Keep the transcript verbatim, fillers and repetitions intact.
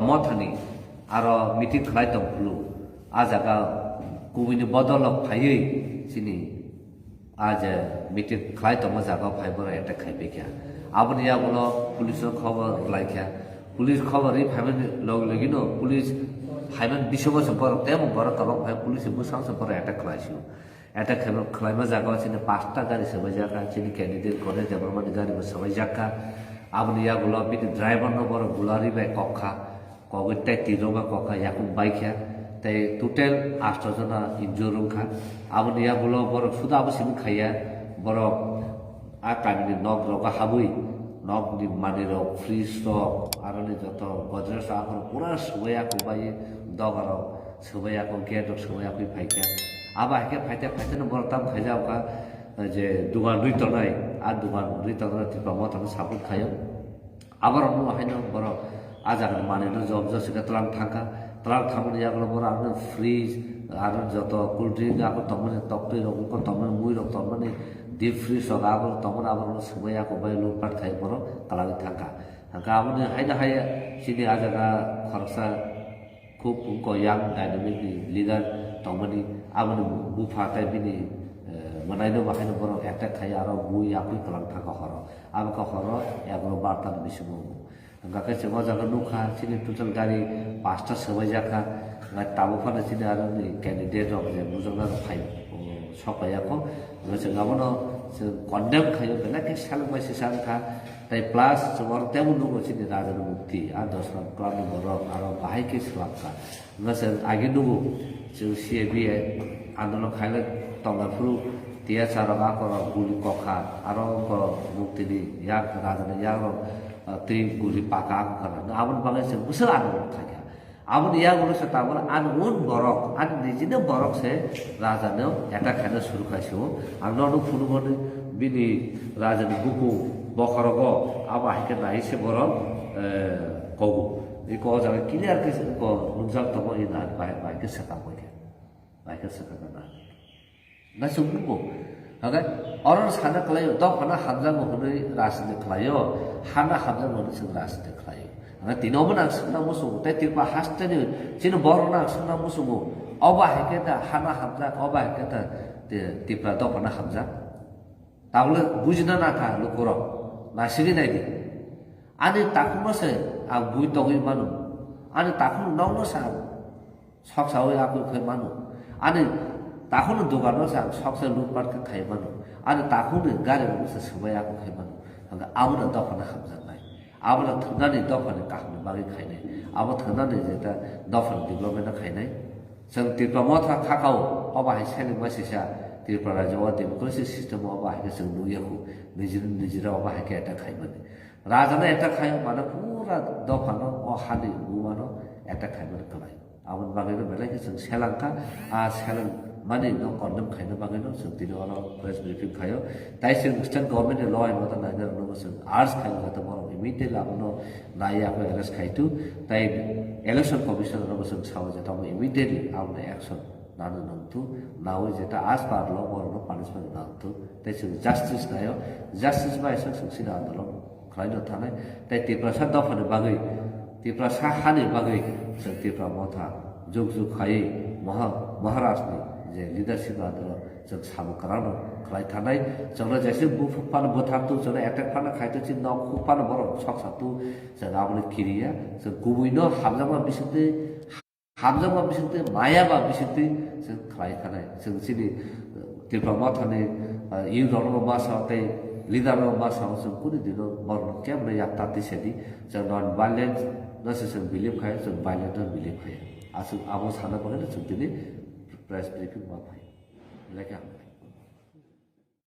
Mothani aro meeting khlai tong phuru, a jaga kubuini bodolo phaiwi chini a je meeting khlai tongma jaga o phai borok attack khai paikha. Aboni yagulo police o khobor rwlaikha. Police khobor rwi phaimani log logino police phaimani bisingo se borok temo borok tabok phai police bwskango se borok attack khlaisio. Attack khaima, khlaima jaga o chini pasta gari swbaijak kha, chini candidate Ganesh Debbarmani gari bo swbaijak kha. Aboni yagulo bini driver no borok gula rwi bai kok kha, kogwi tei twi rwma kok kha, yakung bai kha, tei total asto jona injure wng kha. Aboni yagulo borok suda abo simi khaiya, borok a kamini nok rogo habwi, nokni manwi rok, fridge rok, aroni joto Godrej rok, akhoro pura swbai yakung bai doga rok. Swbai yakung gate rok swbai yakung phai kha. Abo hai khe phaite phaite no borok tam khaijak kha, je dugan rwi tongnai, a dugan rwi tongnai Tipra Motha no support khaio. Aborok no haino borok a jaga ni manwi no job job se khe tlang thang kha. Tlang thangmani yagulo borok ano fridge, aro joto cool drink, ako tongmani toktwi rok, wngkha tongmani mui rok, tongmani deep fridge rok, abo tongmani aborok no swbai yakung bai lutpat khai borok twlangwi thang kha. Hwnkhe aboni haino hai chini a jaga khoroksa khub wngkha young dynamic ni leader tongmani, aboni bupha tei bini, eh, mwnaino bo haino borok attack khai aro bui yakui kwlang thangkha horo. Abo khe horo egaroh barta ni bisingo wngo. Hwnkhe chwng o jaga nukha chini total gari pasta swbaijak kha, hwnkhe tabuk phano chini aro ni candidate rok je bujaknai rok phai, o, sok pai yakho. Hwnkhe chwng abono chwng condemn khaio, belai khe seleng bai sisa wngkha. Tai plus chwng oro teibo nugo chini Raja ni mukti, a Dosra club ni borok aro bahai khe swlak kha. Wngkha chwng agi nugo chwng C A B andolon khailai tongna phuru T S R rok akorok guli kokha, aro wngkha mukti ni yak Raja ni yak rok, ah, twi guli paka ako khana. Aboni bagwi chwng bwswk andolon khaikha. Aboni yagulo se tabuk ani own borok, ani nijini borok se Raja no attack khaina suru khai se o. Ang nono phunukmani bini Raja ni bukung bokhorogo abo hai khe nai se borok, eh, kogo. Iko o jaga clear khe se iko nukjak tongo, ina bai, bai khe swkang bai khe. Bai khe swkang na. Naisingbuko. Hwnkhe oro sana khlaio, dophano hamjakgo hwnwi rajniti khlaio, hana hamjakgo hwnwi chwng rajniti khlaio. Hwnkhe tini obo nang swngna muchungo, tei Tripura hasteni chini borok nang swngna muchungo, obo hai khe ta hana hamjak, obo hai khe ta Ti-, Tripura dophano hamjak. Tabukle bujina nangkha lukurok, naisingwi naidi. Ani takhukno se ang bui tongwi mano, ani takhuk nokno se ang Sok saui akui khai mano. Ani takhukni dogano se ang sok se lutpat khe khai mano. Ani takhukni gari rokno se swbai akui khai mano. Hwnkhe abono dophano hamjaknai. Abono thwngnani dophani kaham ni bagwi khainai. Abo thwngnani jeta dophani development no khainai. Chwng Tripura Motha khakao, obo hai seleng ma sisa Tripura rajyo o democracy system o obo hai khe chwng nukya khu. Nijini nijira obo hai khe attack khaimani. Rajano attack khaio mane pura dophano o hani bumano attack khaimani kwlai. Aboni bagwi no belai khe chwng seleng kha, a seleng mani no condemn khaina bagwi no chwng tini oro press briefing khaio. Tai chwng state government ni law and order naina rokno bo chwng urge khaio, jate borok immediately abono naiya khe arrest khaitu. Tai election commission rokno bo chwng sao, jate abo immediately abono action nana nangtu, nawi jeta as per law borokno punishment nangtu. Tai chwng justice naio, justice bai chwng chwng sina andolon khlaino thanai. Tai Tiprasa dophani bagwi, Tiprasa hani bagwi chwng Tipra Motha juk juk khaiwi Maha-, Maharajni je leadership andolon chwng samung kwrangno khlai thanai. Chwngno jesi buphuk phano bwthar tu, chwngno attack phano khai tu, chini nok khuk phano borok sok sa tu, chwng aboni kiriya, chwng kubuino hamjakma bisingtwi, hamjakma bisingtwi, maya ba bisingtwi chwng khlai thanai. Chwng chini, uh, Tipra Mothani, uh, youth rokno ma sao tei leader rokno ma sao, chwng kuni dino borokno kebno yakta tisedi. Chwng non violence no se chwng believe khai, chwng violence no believe khai. Aswk abo sana bagwi no chwng tini press briefing ma phai. Belai khe hambai.